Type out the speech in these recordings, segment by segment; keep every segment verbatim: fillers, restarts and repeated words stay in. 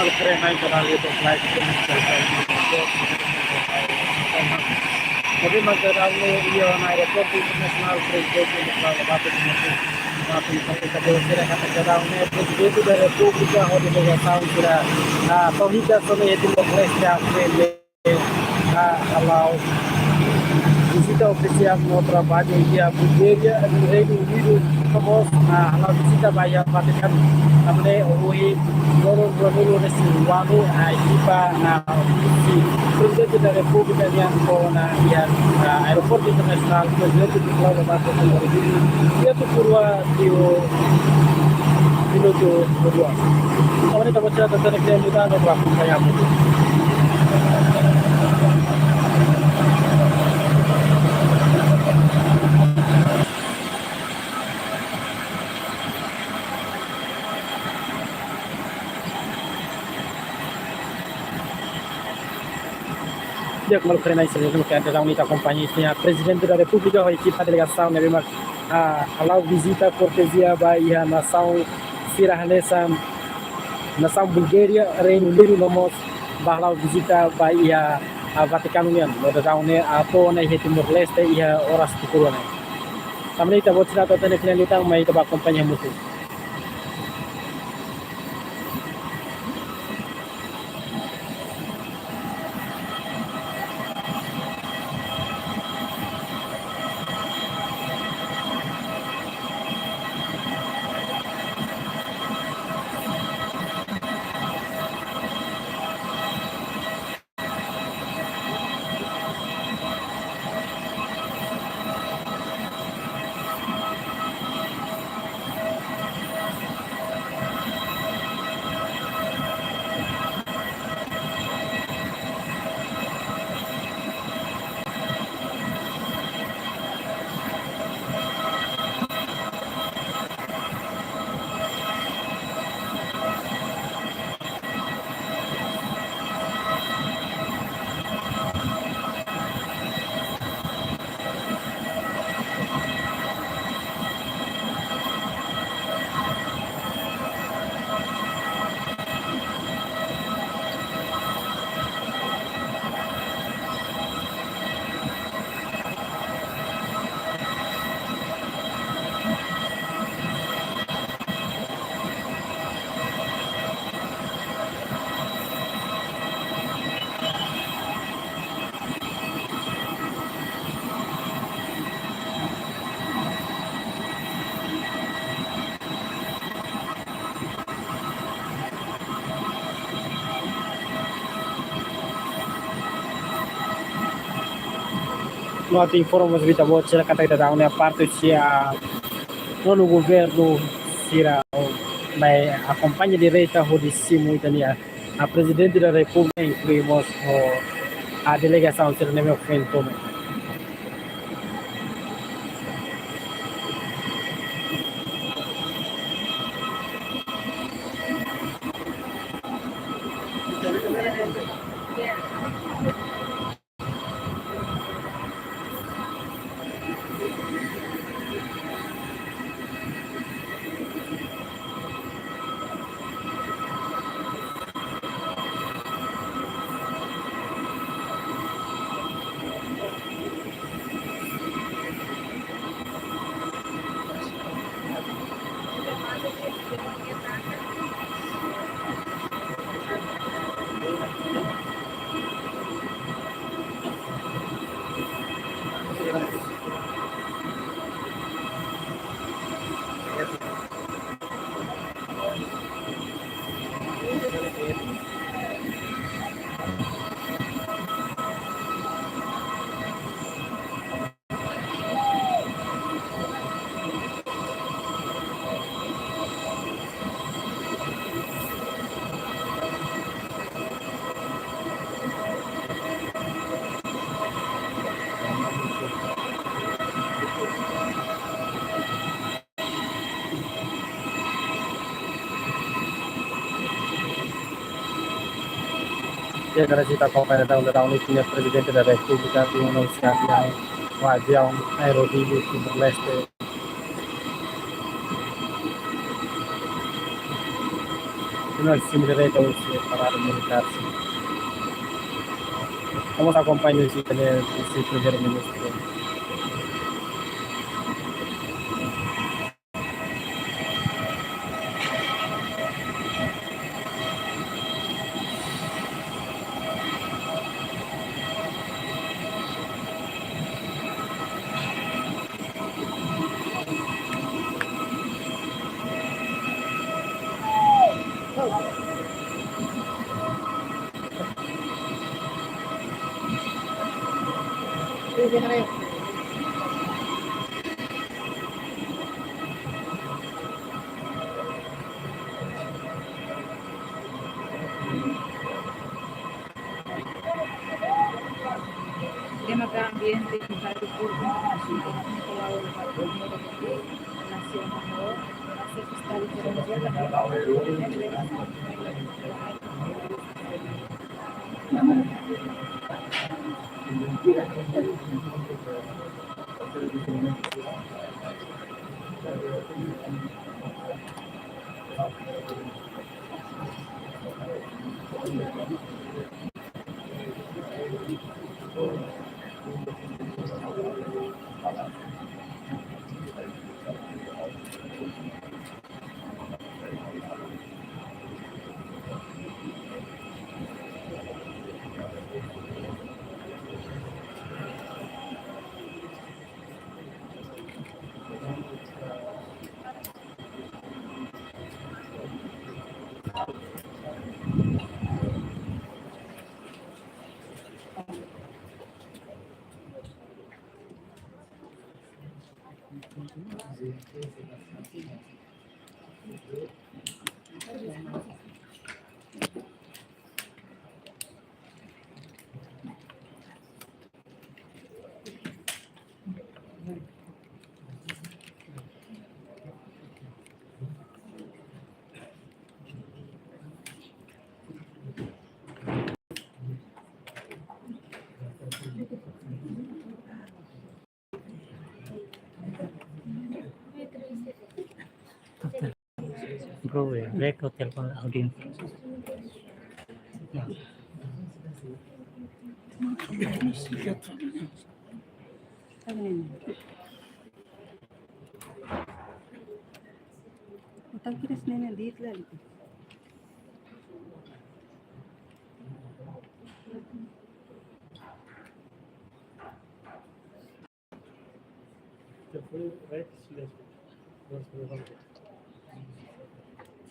Keren naik ke bawah itu, like, comment, share, subscribe. Jadi, maka ramai ia naik aeroportu internasionál, Prezidente Nicolau Lobato, kemudian, maaf, ini sampai ke jauh, sira katak daudaun ne'e, Prezidente da Repúblika, ho delegasaun sira, ah, tohita sone iha Timor-Leste, ah, hala'o vizita ofisiál no traballu iha Bulgária, Reinu Unidu, no mós, ah, hala'o vizita ba iha Vatikanu. Tanba ne'e ohin loron ruanulu-resin-ualu, ah, ekipa, ah, husi Prezidente da Repúblika nian to'o ona iha, ah, aeroportu internasionál Prezidente Nicolau Lobato Santoro, iha tuku rua tiha minutu kedua. Agora ita-boot sira atu hatene kle'an liután no akompaña. Di'ak, maluk rona, sira-ne'e ke daudaun ne'e ita akompaña iha Prezidente da Repúblika ho ekipa delegasaun ne'ebé mak, ah, hala'o vizita kortezia ba iha nasaun sira hanesan nasaun Bulgária, Reinu Unidu, no mós bá hala'o vizita ba iha, ah, Vatikanu nian. No daudaun ne'e, ah, to'o ona iha Timor-Leste iha oras tuku rua ne'e. Tanba ne'e ita-boot sira atu hatene kle'an liután, mai ita bá akompaña hamutuk. No atu informa mós ba ita-boot sira katak daudaun ne'e parte husi nonu governu sira mai akompaña direta hodi simu ita-nia, ah, Prezidente da Repúblika, inklui mós, ah, delegasaun sira ne'ebé foin tama. Di'ak, agora ita akompaña daudaun ne'e, Prezidente da Repúblika tun ona husi aviaun, ho aviaun Aero Dili Timor-Leste. Não se merece o seu parado militar, sim. Vamos acompanhar esse, esse primeiro-ministro. Dema ka ambiente invadidu por internasionál, kolabora ba komunidade nasionál, nasionál, Bro, ya, break hotel con audiencia. Ya. Utang kira sini di itu lagi.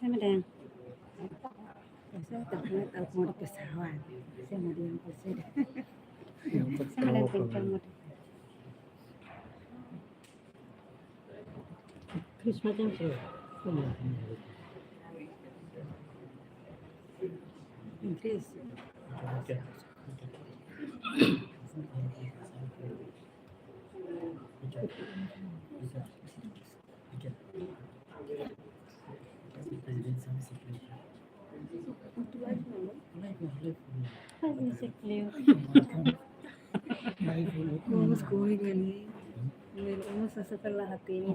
Sama dengan. Saya tak pernah tahu mau di pesawat. Sama dengan pesawat. Sama dengan pencamot. Chris macam tu. Chris. Vamos comigo ali. Vamos setelah hati ini.